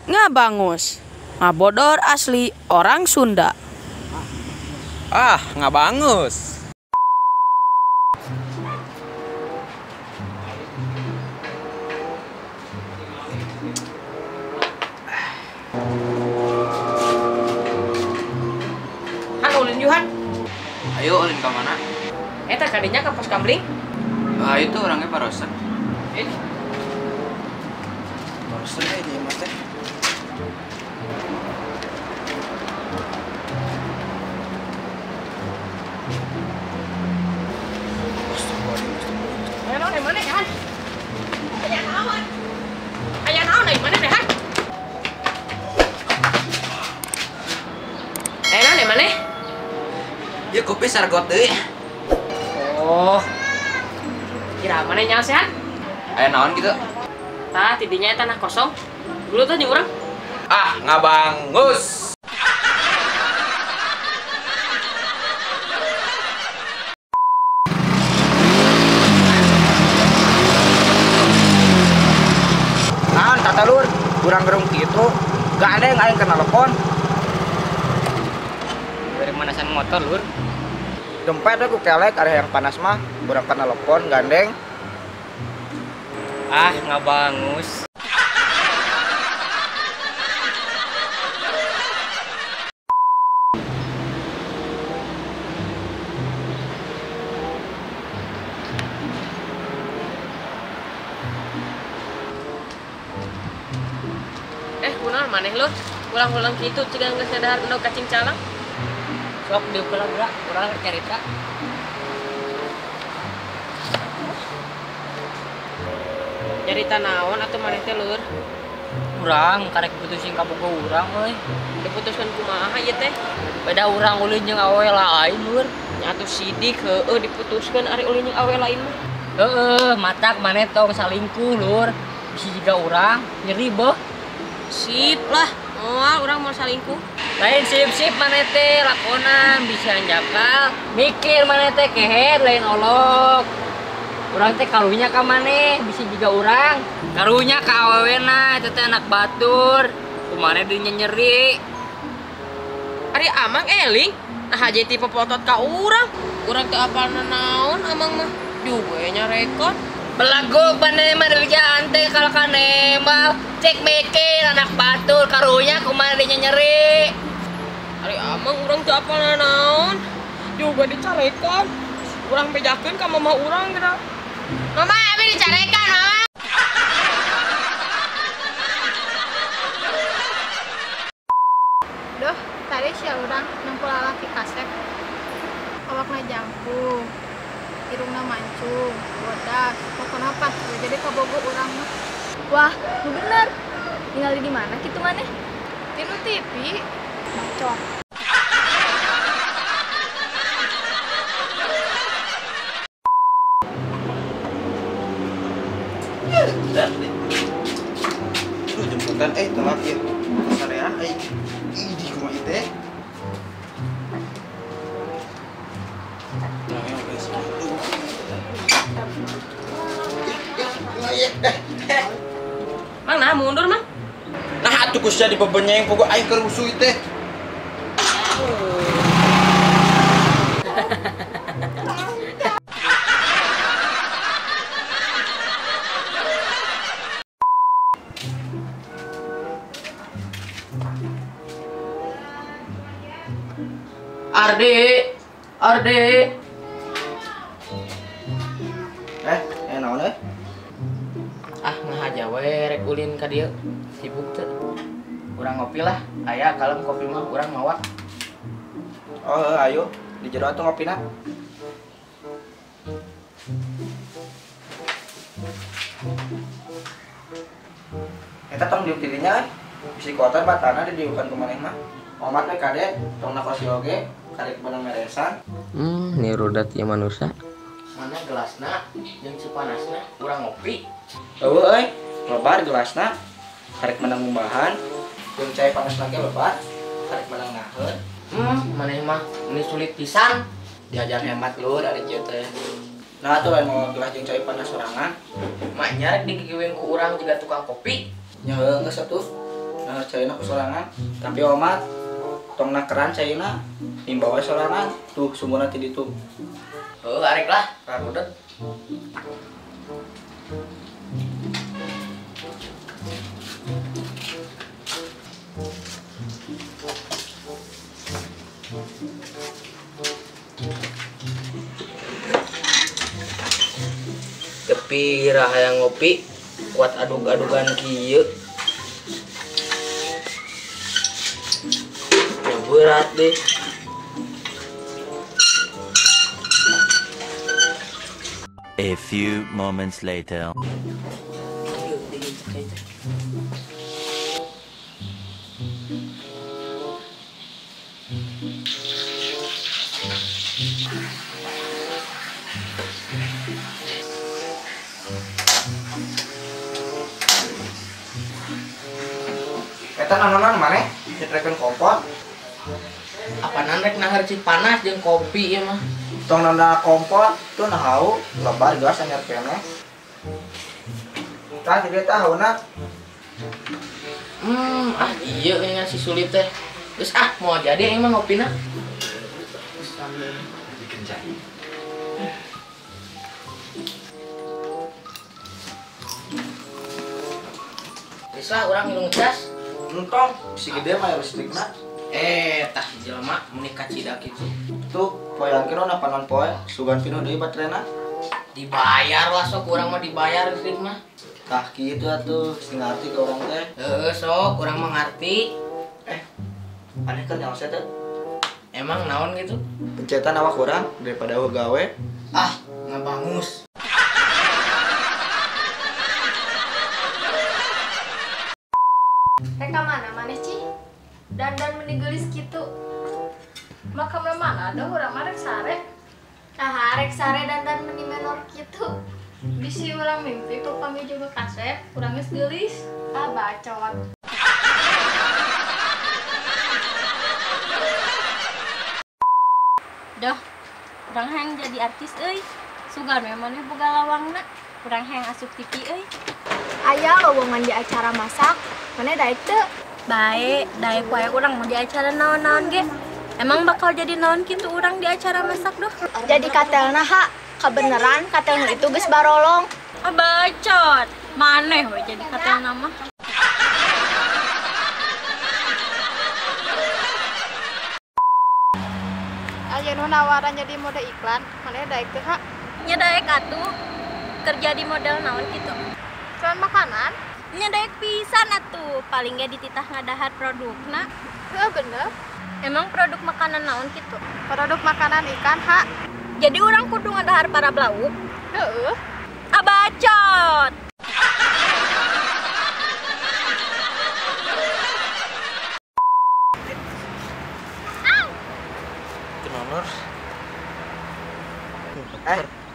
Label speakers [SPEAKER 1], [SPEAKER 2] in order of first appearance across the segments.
[SPEAKER 1] Ngabangus. Ngabodor asli orang Sunda.
[SPEAKER 2] Ah, ngabangus.
[SPEAKER 1] Han ulin Yuhan.
[SPEAKER 2] Ayo ulin ke mana?
[SPEAKER 1] Eta kadinya ke pos kamling.
[SPEAKER 2] Ah, itu orangnya barusan.
[SPEAKER 1] Eh.
[SPEAKER 2] Barusan dia mah teh.
[SPEAKER 1] Aya naon mana Han? Aya naon? Aya naon ai mana Han? Aya naon mana?
[SPEAKER 2] Ya kopi sargot deui.
[SPEAKER 1] Oh. Kira mana nyaho sehat?
[SPEAKER 2] Aya naon gitu?
[SPEAKER 1] Tah tidinya tanah kosong. Dulu tuh jeung urang.
[SPEAKER 2] Ah, ngabangus.
[SPEAKER 3] Naon tata lur, kurang gerung kitu. Gak ada yang aing kena telepon.
[SPEAKER 4] Dari manasan motor lur.
[SPEAKER 3] Dompet aku kelek ada yang panas mah, kurang kena telepon gandeng.
[SPEAKER 4] Ah, ngabangus.
[SPEAKER 1] Kunaon maneh lur? Ulang-ulang kitu ciga geus ngadahar endog kacing calang.
[SPEAKER 4] Sok diukur geura, urang carita.
[SPEAKER 1] Nyarita naon atuh maneh teh lur?
[SPEAKER 4] Urang karek putusin ka bogo urang euy.
[SPEAKER 1] Diputuskeun kumaha ieu teh?
[SPEAKER 4] Beda urang ulin jeung awewe lain lur.
[SPEAKER 1] Nya atuh sidik heueuh diputuskeun ari ulin jeung awewe lain mah.
[SPEAKER 4] Heueuh, matak maneh tong salingkuh lur. Bisi jiga urang nyeri beuh.
[SPEAKER 1] Sip lah, moal urang mau salingkuh.
[SPEAKER 4] Lain sip-sip maneh teh lakonan bisa anjakal. Mikir maneh teh kehed lain olok. Urang teh karunya ka maneh, bisa juga urang. Karunya ka awewena eta teh anak batur. Kumaneh dinya nyeri.
[SPEAKER 1] Ari amang eling, nah haje tipe potot ka urang. Urang teh apalna naon amang mah. Juga nyarekon.
[SPEAKER 4] Belagu maneh mah dibejaan teh kalau ka nembal. Cek mikir anak batur karunya kumaha dinya nyeri.
[SPEAKER 1] Ari amang urang teu apalna naon. Juga dicarekan. Urang bejakeun ka mama urang geura. Mama, abi dicarekan, Mama.
[SPEAKER 5] Duh, tadi sia urang nempo lalaki kasep. Awakna jangkung, irungna mancung, bodas, pokona pas we jadi kabogo urang mah.
[SPEAKER 6] Wah, nu bener. Ningali di mana kitu maneh?
[SPEAKER 5] Tinu TV.
[SPEAKER 6] Bacot.
[SPEAKER 3] Duh, jemputan telat ya. Kasarean euy. Ih, di kumaha ieu teh?
[SPEAKER 1] Mang nah mundur mang.
[SPEAKER 3] Nah atuh kusia dibebenyeng pokok aing keur rusuh ieu teh.
[SPEAKER 1] Ardi, Ardi.
[SPEAKER 3] Naon euy?
[SPEAKER 4] Ah, ngahaja we rek ulin ka dieu. Sibuk teu. Urang ngopi lah. Aya kalem kopi mah urang mawa.
[SPEAKER 3] Oh, ayo di jero atuh ngopina. Eta tong diuk dirinya euy. Bisi kotor batana didiukan ku maneh mah. Omat we kade, tong nakosi oge, karek beunang meresan.
[SPEAKER 4] Ni rudat ieu manusia. Mana gelasna jeung si panasna urang ngopi.
[SPEAKER 3] Eueuh euy, lebar gelasna, karek menang ngumbahan, jeung cai panasna ge lebar, karek menang naheun.
[SPEAKER 4] Maneh mah ini sulit pisan.
[SPEAKER 3] Diajar hemat lur ari ieu teh. Nah atuh lain mau gelas jeung cai panas sorangan.
[SPEAKER 4] Maknya rek digigiwing ku urang juga tukang kopi.
[SPEAKER 3] Nya heueuh geus atuh. Nah, caina ku sorangan. Tapi omat tong nakeran caina nimba wae sorangan. Tuh sumurna ti ditu.
[SPEAKER 7] Heuh, arek lah, rarudet.
[SPEAKER 3] Tapi hayang ngopi kuat adug-adugan kieu. Ya berat deh.
[SPEAKER 8] A few moments later.
[SPEAKER 3] Eta nanonan maneh nyetrekeun kompor.
[SPEAKER 7] Apanan rek nahar cik panas jeung kopi ieu mah.
[SPEAKER 3] Tong nanda kompor tuh nahau lebar gas anyar keneh. Tah jadi eta hauna.
[SPEAKER 7] Ah ieu nya si sulit teh. Geus ah moal jadi aing mah ngopina. Geus lah urang ngilu ngecas.
[SPEAKER 3] Entong, si gede mah listrikna.
[SPEAKER 7] Tah jelema meuni kacida kitu.
[SPEAKER 3] Tuh, poean kino na panon poe, sugan kino deui baterena.
[SPEAKER 7] Dibayar lah sok urang mah dibayar listrik mah.
[SPEAKER 3] Tah kitu atuh, sing ngarti ka urang teh.
[SPEAKER 7] Heeh, sok urang mah ngarti.
[SPEAKER 3] Aneh kan nyaho teh.
[SPEAKER 7] Emang naon gitu?
[SPEAKER 3] Pencetan awak urang daripada eueuh gawe.
[SPEAKER 7] Ah, ngabangus.
[SPEAKER 6] Rek ka mana maneh Ci? Dandan meni geulis kitu.
[SPEAKER 5] Mah ka mana dah urang mah rek sare.
[SPEAKER 6] Nah, rek sare dandan meni menor kitu.
[SPEAKER 5] Bisi urang mimpi papanggih juga kasep, urang geus geulis. Ah bacot.
[SPEAKER 9] Doh, urang hayang jadi artis euy. Sugan we maneh boga lawangna. Urang hayang asup TV euy.
[SPEAKER 6] Aya lowongan di acara masak, maneh daek teu?
[SPEAKER 9] Bae, daek wae urang mau di acara naon-naon ge. Emang bakal jadi naon kitu urang di acara masak doh?
[SPEAKER 6] Jadi katelna ha, kabeneran katel nu itu geus barolong.
[SPEAKER 9] Ah bacot, maneh we jadi katelna mah.
[SPEAKER 5] Aya nu nawaran jadi mode iklan, maneh daek teu ha?
[SPEAKER 9] Nya daek atuh. Kerja di model naon kitu?
[SPEAKER 5] Iklan makanan?
[SPEAKER 9] Nya daek pisan atuh, paling ge dititah ngadahar produkna.
[SPEAKER 5] Heuh bener.
[SPEAKER 9] Emang produk makanan naon kitu?
[SPEAKER 5] Produk makanan ikan ha.
[SPEAKER 9] Jadi urang kudu ngadahar para blauk?
[SPEAKER 5] Heueuh.
[SPEAKER 9] Ah bacot.
[SPEAKER 2] Kunaon lur?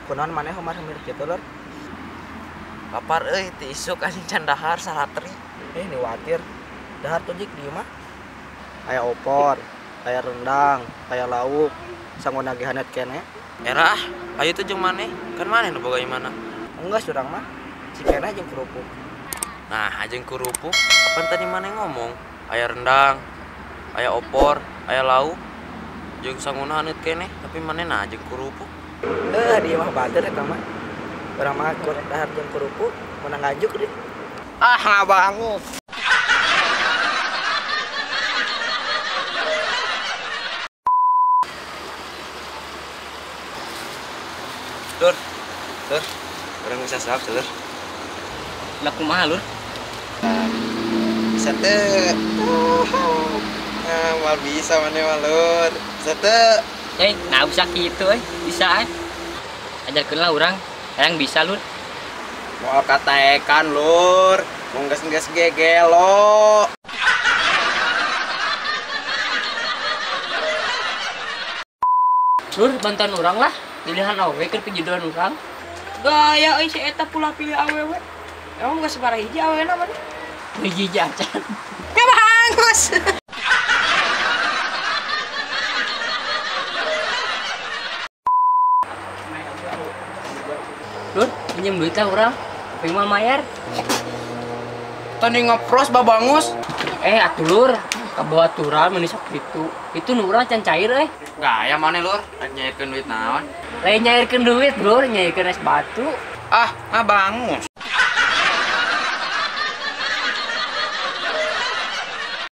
[SPEAKER 3] Kunaon maneh humar-humir kitu lur?
[SPEAKER 2] Lapar euy, ti isuk anjing can dahar salatri.
[SPEAKER 3] Ni watir. Dahar tuh jik di imah. Aya opor, aya rendang, aya lauk, sangona ge hanet keneh.
[SPEAKER 2] Era ah, ayo tuh jeung maneh. Kan maneh nu boga imana?
[SPEAKER 3] Enggak surang mah. Cikena jeung kerupuk.
[SPEAKER 2] Nah, jeung kerupuk, kapan tadi maneh ngomong? Aya rendang, aya opor, aya lauk, jeung sangona hanet keneh, tapi maneh nah jeung kerupuk.
[SPEAKER 3] Di imah bater eta mah. Urang mah dahar jeung kerupuk, menang ngajuk deh.
[SPEAKER 2] Ah, ngabangus. Lur, lur, urang bisa sahab lur.
[SPEAKER 4] Lah kumaha lur?
[SPEAKER 2] Bisa teu. Mal bisa maneh mah lur. Bisa teu.
[SPEAKER 4] Nah bisa kitu euy, bisa euy. Ajarkeun lah urang, hayang bisa lur.
[SPEAKER 2] Moal kataekan lur, mung geus-geus gegelo.
[SPEAKER 4] Lur, bantuan urang lah. Pilihan awewe keur pijuduan urang.
[SPEAKER 1] Gaya euy si eta pula pilih awewe. Emang geus sabaraha hiji awewena maneh?
[SPEAKER 4] Hiji acan.
[SPEAKER 1] Ya bagus.
[SPEAKER 4] Lur, pinjam duit lah urang. Tapi mau mayar.
[SPEAKER 2] Tadi ngepros babangus.
[SPEAKER 4] Atuh lur, kabaturan meni sok kitu. Itu nu urang can cair euy.
[SPEAKER 2] Gaya maneh lur, rek nyairkeun duit naon?
[SPEAKER 4] Lain nyairkeun duit, lur, nyairkeun es batu.
[SPEAKER 2] Ah, ngabangun.